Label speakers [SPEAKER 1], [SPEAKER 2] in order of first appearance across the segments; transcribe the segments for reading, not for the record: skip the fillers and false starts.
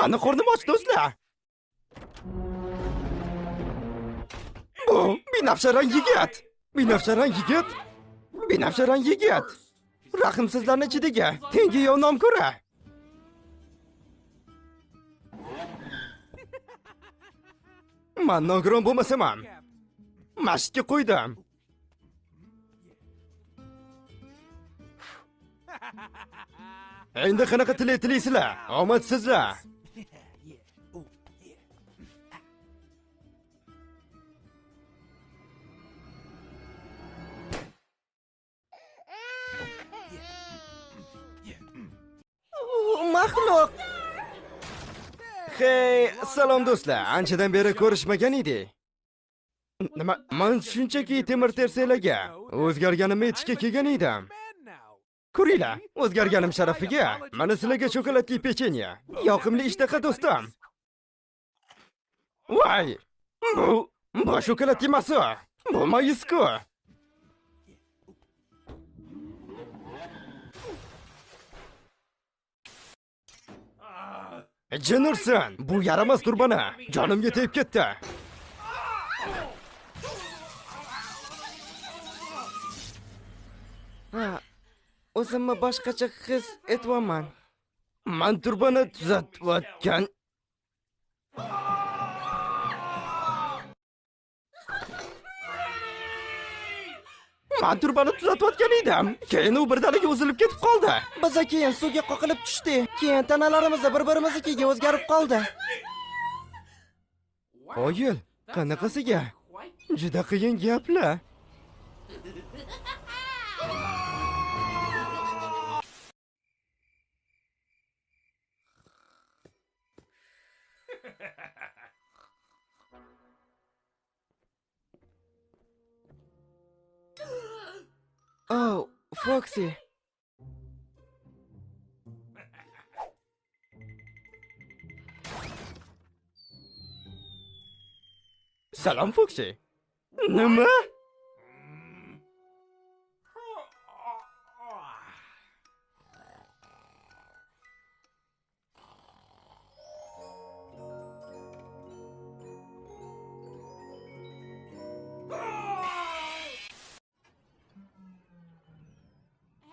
[SPEAKER 1] Mani qornim och, do'stlar. Bu binafsharang yigit. Binafsharang yigit. Binafsharang yigit. Rahimsizlarning ichidagi tengi yo nom ko'ra. Man nogiron bo'lmasam ham mashqqa qo'ydim. Endi qanaqa tilak tilaysizlar? Omadsizlar. Maxluq. Hey, salom do'stlar. Anchadan beri ko'rishmagan edik. Nima? Men shunchaki temir tersaklarga o'zgarganimni aytishga kelgan edim. Ko'ringlar, o'zgarganim sharafiga mana sizlarga shokoladli pechenye. Yoqimli ishtaha do'stim. Voy! Bu shokolad emas, bu mayiz-ku. Jin ursin, bu yaramas turbani jonimga tegib ketdi.
[SPEAKER 2] Ha, o'zimni boshqacha his etyapman.
[SPEAKER 1] Man turbani tuzatayotgan. Man turbani tuzatayotgan edim. Keyin u birdaniga uzilib ketib qoldi.
[SPEAKER 2] Biz keyin suvga qoqilib tushdik. Keyin tanalarimiz bir-birimiznikiga o'zgarib qoldi.
[SPEAKER 1] Qoyil, qanaqasiga? Juda qiyin gaplar.
[SPEAKER 2] Oh, Foxy.
[SPEAKER 1] Salom Foxy. Nima?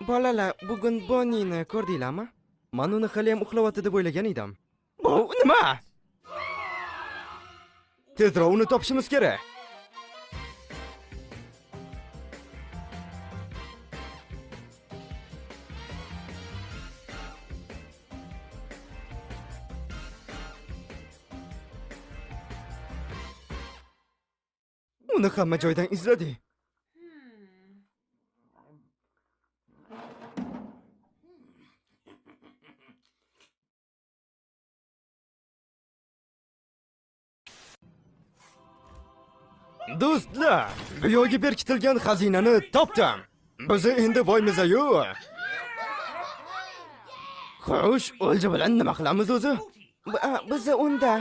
[SPEAKER 2] Bolalar, bugun Bonnieni ko'rdinglarmi?
[SPEAKER 1] Men uni hali ham uxlayapti deb o'ylagan edim. Bu nima? Tezroq uni topishimiz kerak. Uni hamma joydan izladik. Do'stlar, bu yo'lga berkitilgan xazinani topdim. Biz endi boymiz-ku. Xo'sh, o'lja bilan nima qilamiz o'zi?
[SPEAKER 2] Biz unda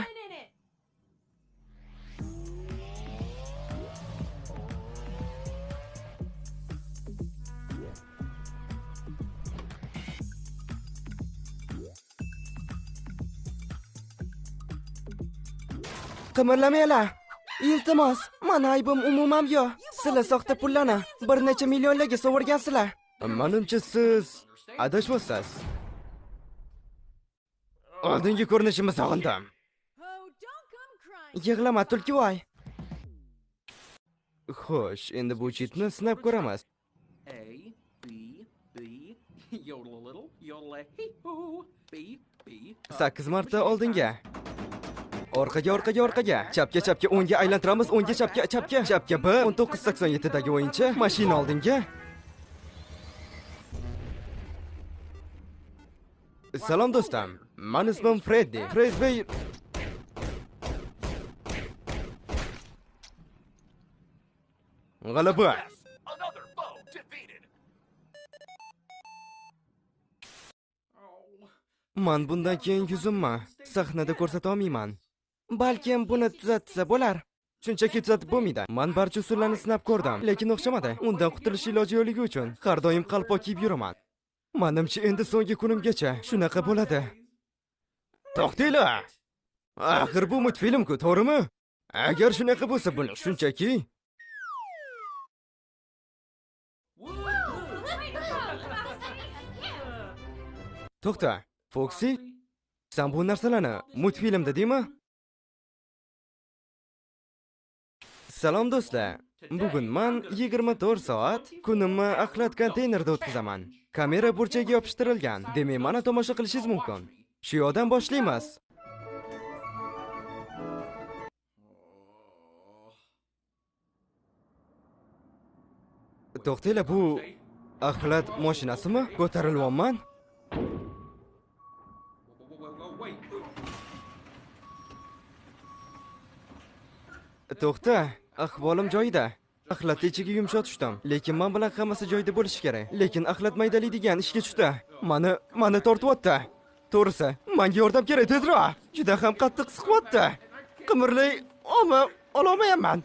[SPEAKER 2] qimirlamanglar. Iltimos, mani aybim umuman yo'q. Sizlar soxta pullarni bir necha millionlarga sovurgansizlar.
[SPEAKER 1] Menimcha siz adashyapsiz. Oldingi ko'rinishimni sog'indim.
[SPEAKER 2] Yig'lama, tulkivoy.
[SPEAKER 1] Xo'sh, endi bu chitni sinab ko'ramiz. 8 marta oldinga. Orqaga, orqaga, orqaga. Chapga, chapga, o'ngga aylantiramiz, o'ngga, chapga, chapga, chapga B 1987 dagi o'yinchi, mashina oldinga. Salom do'stim. Men ismim Freddi. Fredbey. G'alaba. Men bundan keyin yuzimni sahnada ko'rsata olmayman.
[SPEAKER 2] Balkim buni tuzatsa bo'lar.
[SPEAKER 1] Shunchaki tuzatib bo'lmaydi. Men barcha usullarni sinab ko'rdim, lekin o'xshamadi. Undan qutulish iloji yo'qligi uchun har doim qalpoq kiyib yuraman. Menimcha endi so'nggi kunimgacha shunaqa bo'ladi. To'xtanglar. Axir bu multfilm-ku, to'g'rimi? Agar shunaqa bo'lsa, buni shunchaki To'xta, Foxy, sen bu narsalarni multfilmda deymi? Salom do'stlar. Bugun men 24 soat kunimni axlat konteynerida o'tkazaman. Kamera burchagiga yopishtirilgan. Demak, meni tomosha qilishingiz mumkin. Shu yoqdan boshlaymiz. To'xtanglar, bu axlat mashinasimi? Ko'tarilyapman. To'xta, ahvolim joyida. Axlat ichiga yumshoq tushdim, lekin men bilan hammasi joyida bo'lishi kerak. Lekin axlat maydalaydigan ishga tushdi. Meni tortyapti. To'g'risi, menga yordam kerak tezroq. Juda ham qattiq siqyapti. Qimirlay olmayapman.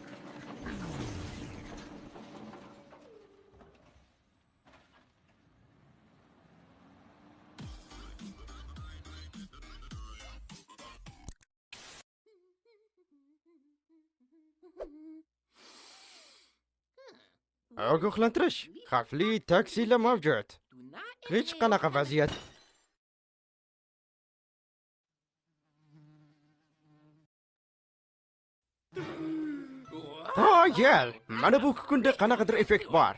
[SPEAKER 1] Ogohlantirish. Xavfli taksilar mavjud. Hech qanaqa vaziyat. Qoyil! Mana bu kunda qanaqadir effekt bor.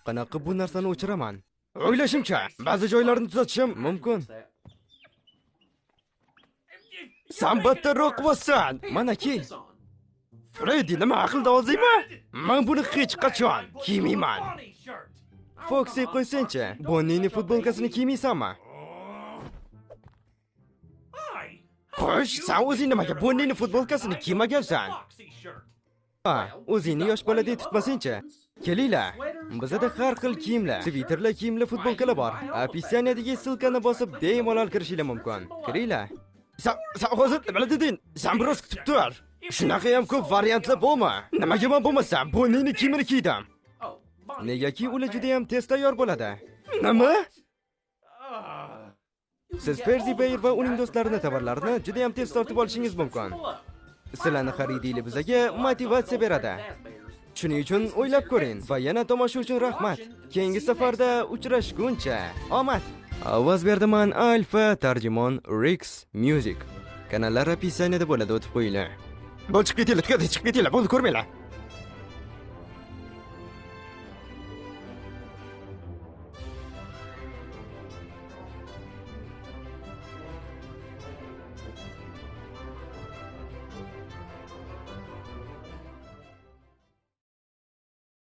[SPEAKER 1] Qanaqa bu narsani o'chiraman? O'ylashimcha, ba'zi joylarni tuzatishim mumkin. San battarroq qilasan. Mana-ki. Freddy, nima aqlda oziymi? Men buni hech qachon kiymayman. Foxy, qo'ysangchi, Bonniening futbolkasini kiymaysanmi? Xo'sh, sen o'zing nimaga Bonniening futbolkasini kiymagansan? Ha, o'zingni yosh boladek tutmasangchi. Kelinglar. Bizda har xil kiyimlar, sviterlar, kiyimlar, futbolkalar bor. Описаниядagi ссылкani bosib bemalol kirishinglar mumkin. Kiringlar. Sen hozir nima deding? Sen biroz kutib tur. Shunaqa ham ko'p variantlar bormi? Nimaga men bo'lmasam Bonniening kiyimini kiydim? Negaki ular juda ham tez tayyor bo'ladi. Nima? Siz Ferzi Bear va uning do'stlarini tovarlarini juda ham tez sotib olishingiz mumkin. Sizlarni xaridingiz bizga motivatsiya beradi. Shuning uchun o'ylab ko'ring va yana tomosha uchun rahmat. Keyingi safarda uchrashguncha omad. Ovoz berdiman Alfa, tarjimon Rix Music. Kanallar описаниеda bo'ladi, o'tib qo'yinglar. Bo'l, chiqib ketinglar, tugadi, chiqib ketinglar, bo'ldi, ko'rmanglar.